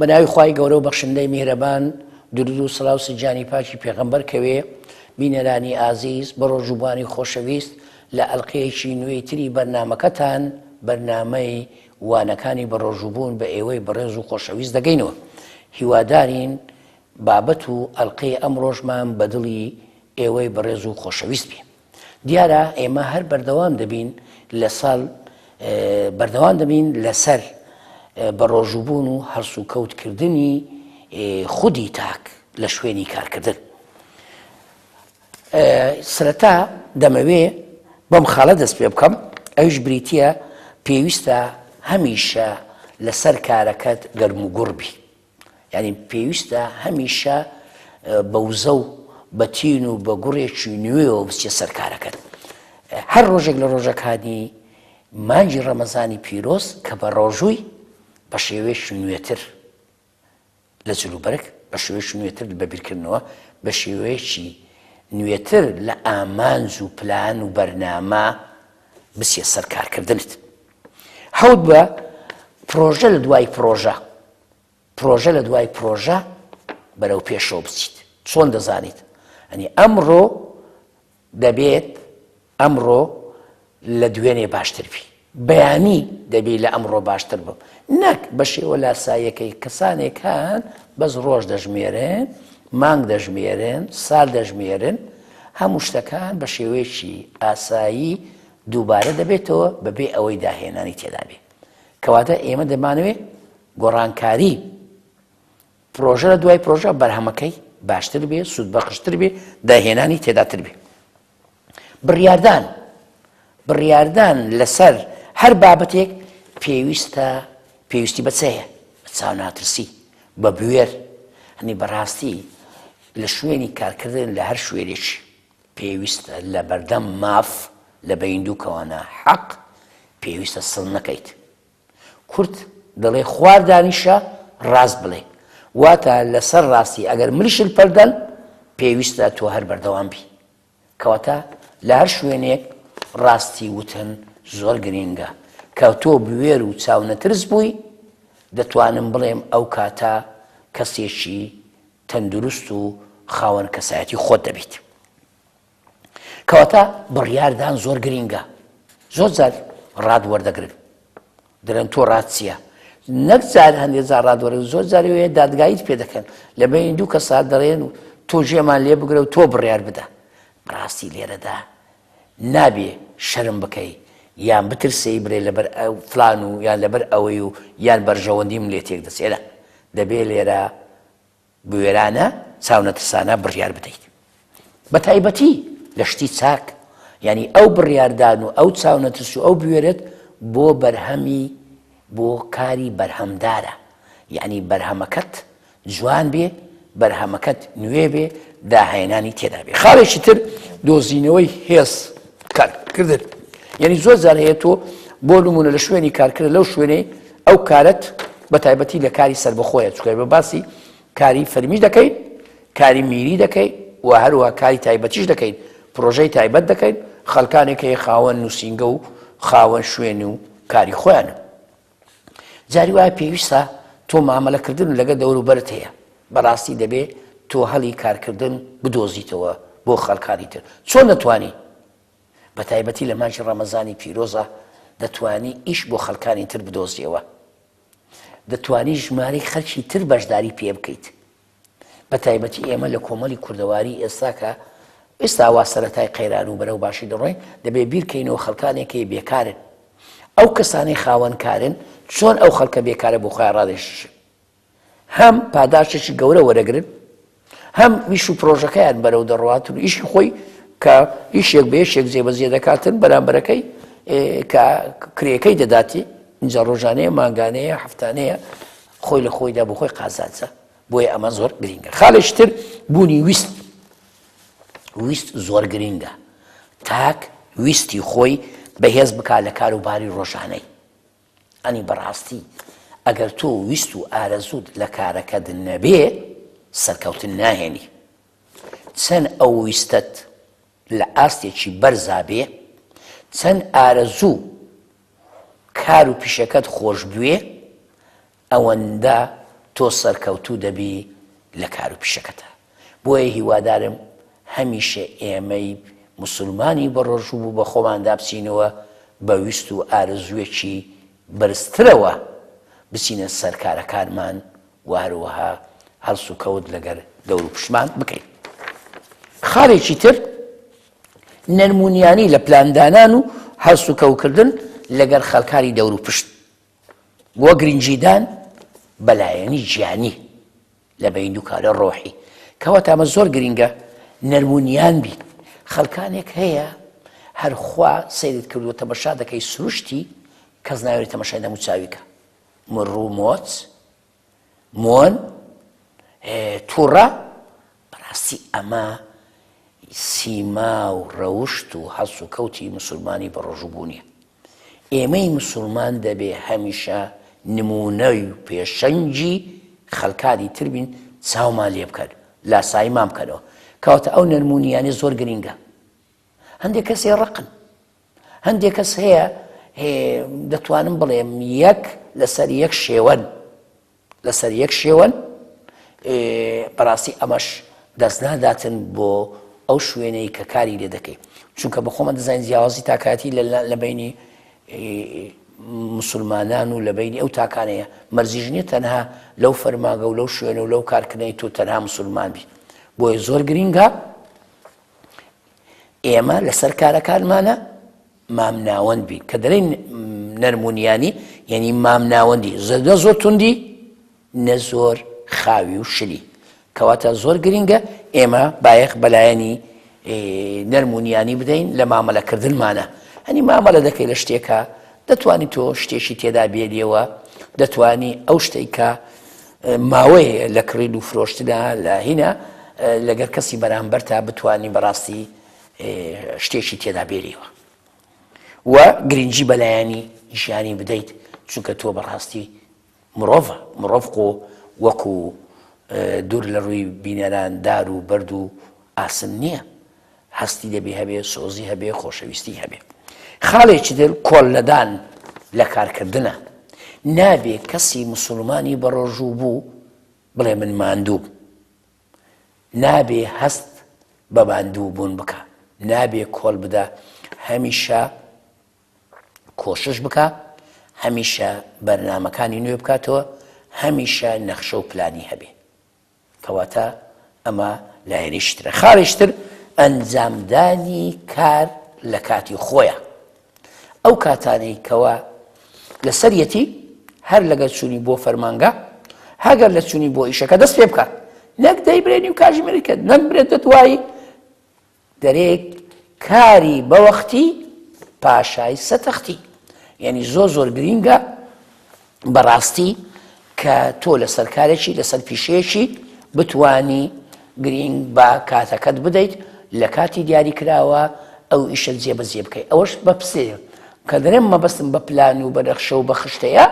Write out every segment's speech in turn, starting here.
بەناوی خوای گەورە و بەخشندەی میهرەبان درود و سڵاو سجانی پاکی پێغەمبەر کەوێ بینەرانی ئازیز بەڕۆژووبوانی خۆشەویست لە ئەلقەیەکی نوێی تری بەرنامەکەتان بەرنامەی وانەکانی بەڕۆژووبوون بە ئێوەی بەڕێز و خۆشەویست دەگەینەوە هیوادارین بابەت و ئەلقەی ئەمڕۆژمان بە دڵی ئێوەی بەڕێز و خۆشەویست بێ. دیارە ئێمە هەر بەردەوام دەبین لەسەر بەردەوام دەبین لەسەر بەڕۆژووبوون و هەڵسوکەوتکردنی خودی تاک لە شوێنی کارکردن. سەرەتا دەمەوێ بەم خاڵە دەست پێ بکەم ئەویش بریتە پێویستە هەمیشە لەسەر کارەکەت گەرم و گوڕ بی. یانی پێویستە هەمیشە بە وزە و بە تین و بە گوڕێکی نوێەوە بچیە سەر کارەکەت. هەر ڕۆژێک لە ڕۆژەکانی مانگی ڕەمەزانی پیرۆز کە بە ڕۆژووی بە شێوەیەکی نوێتر لە جلوبەرگ، بە شێوەیەکی نوێتر بە بیرکردنەوە، بە شێوەیەکی نوێتر لە ئامانج و پلان و بەرنامە بچیە سەر کارکردنت. حەوت بە پرۆژە لە دوای پرۆژە پرۆژە لە دوای پرۆژە بەرەو پێشەوە بچیت چۆن دەزانیت ئەنی ئەمڕۆ دەبێت ئەمڕۆ لە دوێنێ باشتر بی بەیانی دەبی لە ئەمڕۆ باشتر بم نەک بە شێوە لاساییەکەی کەسانێک هەن بەس ڕۆژ دەژمێرن مانگ دەژمێرن سال دەژمێرن هەموو شتەکان بە شێوەیەکی ئاسایی دووبارە دەبێتەوە بەبێ ئەوەی داهێنانی تێدا بێ کەواتە ئێمە دەمانەوێ گۆڕانکاری پرۆژە لە دوای پرۆژە بەرهەمەکەی باشتر بێ سوودبەخشتر بێ داهێنانی تێداتر بێ بڕیاردان بڕیاردان لەسەر هەر بابەتێک پێویستە پێویستی بە چەیە بە چاوناترسی بە بوێر هەنی بەڕاستی لە شوێنی کارکردن لە هەر شوێنێکی پێویستە لە بەردەم ماف لە بەین دوو کەوانە حەق پێویستە سڵ نەکەیت. کورد دەڵێ خوار دانیشە ڕاست بڵێ واتە لەسەر ڕاستی ئەگەر ملشت پەردەن پێویستە تۆ هەر بەردەوام بی. کەواتە لە هەر شوێنێک ڕاستی وتن زۆر گرینگە. کە تۆ بوێر و چاونەترس بووی دەتوانم بڵێم ئەو کاتە کەسێکی تەندروست و خاوەن کەسایەتی خۆت دەبیت. کەواتە بڕیاردان زۆر گرینگە. زۆر جار ڕات وەردەگرن دەرێن تۆ ڕات چییە؟ نەک جار هەندێک جار ڕات وەرەگرن زۆر جار وێ دادگاییت پێ دەکەن لە بەین دوو کەسا دەڵێن و تۆ گوێمان لێ بگرە و تۆ بڕیار بدە. بەڕاستی لێرەدا نابێ شەرم بکەی یان بترسێی برێ لەبەر فلان و یان لەبەر ئەوەی و یان بەرژەوەندیم لێ تێک دەچێ نا دەبێ لێرە بوێرانە چاونەترسانە بڕیار بدەیت بە تایبەتی لە شتی چاک یعنی ئەو بڕیاردان و ئەو چاونەترس و ئەو بوێرێت بۆ بەرهەمی بۆ کاری بەرهەمدارە یعنی بەرهەمەکەت جوان بێ بەرهەمەکەت نوێ بێ داهێنانی تێدا بێ خاڵێکی تر دۆزینەوەی هێز کارکردن یعنی زۆر جار هەیە تۆ بۆ نمونە لە شوێنی کارکردن لەو شوێنەی ئەو کارت بە تایبەتی لە کاری سربەخۆیە چکە بە باسی کاری فەرمی دەکەین کاری میری دەکەین و هەروە کاری تایبەتیش دەکەین پرۆژەی تایبەت دەکەین خەڵکانێک هەیە خاوەن نووسینگە و خاوەن شوێن و کاری خۆیانە جاری وایە پێویستە تۆ مامەلەکردن لەگە دەوروبەرت هەیە بەڕاستی دەبێ تۆ هەلی کارکردن بدۆزیتەوە بۆ خەڵکانی تر چۆن دەتوانی بە تایبەتی لە مانگی ڕەمەزانی پیرۆزە دەتوانی ئیش بۆ خەڵکانی تر بدۆزیەوە دەتوانی ژمارەی خەلکی تر بەشداری پێ بکەیت بە تایبەتی ئێمە لە کۆمەڵی کوردەواری ئێستا کە ئێستا وا سەرەتای قەیران و بەرەو باشی دەڕۆین دەبێ بیرکەینەوە خەڵکانێک هەیە بێکارن ئەو کەسانەی خاوەن کارن چۆن ئەو خەڵکە بێکارە بۆ خۆیان ڕادێشن هەم پاداشتێکی گەورە وەرەگرن هەم ئیش و پرۆژەکەیان بەرەو دەڕوات و ئیشی خۆی کە ئیشێک بە یەکێک جێبەجێ دەکاتن بەرامبەرەکەی کە کرێکەی دەداتی اینجا ڕۆژانەیە مانگانەیە هەفتانەیە خۆی لە خۆیدا بۆ خۆی قازانجە بۆیە ئەمە زۆر گرینگە خاڵێکی تر بوونی ویست ویست زۆر گرینگە تاک ویستی خۆی بەهێز بکا لە کار و باری ڕۆژانەی ئەنی بەڕاستی ئەگەر تۆ ویست و ئارەزووت لە کارەکەت نەبێ سەرکەوتن ناهێنی چەند ئەو ویستەت لە ئاستێکی بەرزا بێ چەند ئارەزوو کار و پیشەکەت خۆش بوێ ئەوەندە تۆ سەرکەوتوو دەبی لە کار و پیشەکەتا. بۆیە هیوادارم هەمیشە ئێمەی موسولمانی بەڕۆژوو بوو بە خۆماندا بچینەوە بە ویست و ئارەزوویەکی بەرزترەوە بچینە سەر کارەکانمان و هەروەها هەڵسوکەوت لەگەر دەوروپشتمان بکەین. خاڵێکی تر نەرمونیانی لە پلاندانان و هەڵسوکەوکردن لەگەر خەڵکانی دەوروپشت و گرنگیدان بە لایەنی گیانی لە بەین دووکارە ڕۆحی کەواتە ئەمە زۆر گرینگە نەرمونیان بیت خەڵکانێک هەیە هەر خوا سەیرت کردووە تەمەشا دەکەی سروشتی کەس ناوێری تەمەشای دەموچاوی کە مڕومۆچ مۆن تووڕە بەڕاستی ئەمە سیما و ڕەوشت و هەڵسوکەوتی مسلمانی بە ڕۆژوو نیە. ئێمەی مسوڵمان دەبێ هەمیشە نموونەی و پێشەنگی خەڵکانی تر بین چاومان لێ بکەن لاساییمان بکەنەوە کەواتە ئەو نەرمونیانە زۆر گرینگە هەندێک کەسێ ڕقن هەندێک کەس هەیە دەتوانم بڵێم یەک لەسەر یەک شێوەن لەسەر یەک شێوەن، بەڕاستی ئەمەش دەست ناداتن بۆ ئەو شوێنەی کە کاری لێ دەکەی چونکە بە خۆمان دەزانین جیاوازی تاکایەتی لە بینی مسلمانان و لە بینی ئەو تاکانەیە مەرزیش نییە تەنها لەو فەرماگە و لەو شوێنە و لەو کارکردنەی تۆ تەنها مسلمان بی بۆیە زۆر گرینگە ئێمە لەسەر کارەکانمانە مامناوەند بین کە دەرێن نەرمونیانی یعنی مامناوەندی زەدە زۆر توندی نە زۆر خاوی و شلی کەواتە زۆر گرینگە ئێمە بایەخ بەلایەنی نەرمونیانی بدەین لە مامەلەکردنمانە هەنی مامەلە دەکەی لە شتێکە دەتوانی تۆ شتێکی تێدا بێریەوە دەتوانی ئەو شتێک کە ماوەیە لە کڕین و فرۆشتنا لە هینا لەگەر کەسی بەرامبەر تا بتانی بەڕاستی شتێکی تێدا بێریەوە و گرنگی بەلایەنی ژیانی بدەیت چونکە تۆ بەڕاستی مرۆڤە مرۆڤ خۆ وەکو دوور لە ڕووی بینەران دار و بەرد و ئاسن نییە هەستی دەبێ هەبێ سۆزی هەبێ خۆشەویستی هەبێ خاڵێکی تر کۆڵنەدان لە کارکردنە نابێ کەسی مسلمانی بەڕۆژوو بوو بڵێ من ماندوو نابێ هەست بە ماندوو بوون بکە نابێ کۆڵ بدە هەمیشە کۆشش بکە هەمیشە بەرنمەکانی نوێ بکاتەوە هەمیشە نەخشە و پلانی هەبێ کەواتە ئەمە لایەنیش ترە. خاڵیش تر ئەنجامدانی کار لە کاتی خۆیە. ئەو کاتانەی کەوا لەسەریەتی هەر لەگەر چوونی بۆ فەرمانگە هەگەر لە چوونی بۆ ئیشەکە دەست پێ بکات نەک دەیبرێ نیو کاژمێری کە نەک برێتە دوایی دەرێ کاری بەوەختی پاشای سەتەختی یعنی زۆر زۆر گرینگە بەڕاستی کە تۆ لەسەر کارێکی لەسەر پیشەیەکی بتانی گرینگ بە کاتەکەت بدەیت لە کاتی دیاری کراوە ئەو ئیشە جێبەجێ بکەیت ئەوەش بە پسێ کە دەرێم مەبەستم بە پلان و بە نەخشە و بە خشتەیە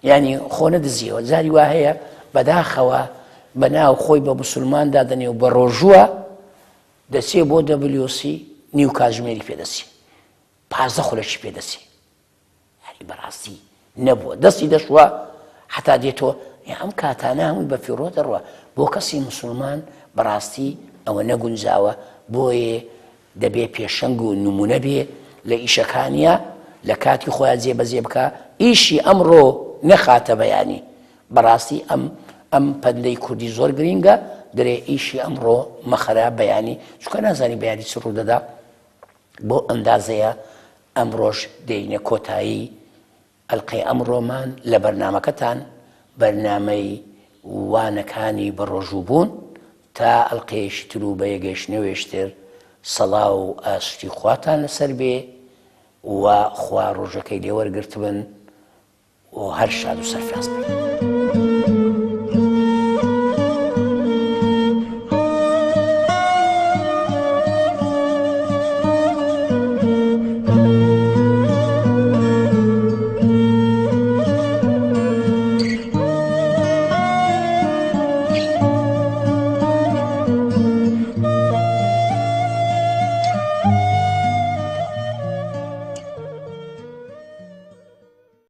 ینی خۆ نەدزیەوە جاری وا هەیە بەداخەوە بەناو خۆی بە مسلمان دادەنێ و بە ڕۆژووە دەچێ بۆ WC نیو کاتژمێری پێ دەچێ 15 خولەکی پێ دەچێ یاری بەڕاستی نەبووە دەستی دەشوە حتا دێتەوە ئەم کاتانە هەمووی بە فیڕۆ دەڕوە بۆ کەسی مسلمان بەڕاستی ئەوە نەگونجاوە بۆیە دەبێ پێشەنگ و نمونە بێ لە ئیشەکانیا لە کاتی خۆیان جێبەجێ بکە ئیشی ئەمڕۆ نەخاتە بەیانی بەڕاستی ئەم ئەم پەندەی کوردی زۆر گرینگە دەرێ ئیشی ئەمڕۆ مەخەرە بەیانی چونکە نازانی بەیانی چ ڕوودەدا بۆ ئەندازەیە ئەمڕۆش دێینە کۆتایی ئەلقەی ئەمڕۆمان لە بەرنامەکەتان بەرنامەی وانەکانی بەڕۆژوو بوون تا ئەلقەیەکی تر و بەیەگەیشتنەوەیش تر سەڵاو و ئاشتی خواتان لەسەر بێ و خوا ڕۆژەکەی لێ وەرگرتبن و هەر شاد و سەرفراز بن.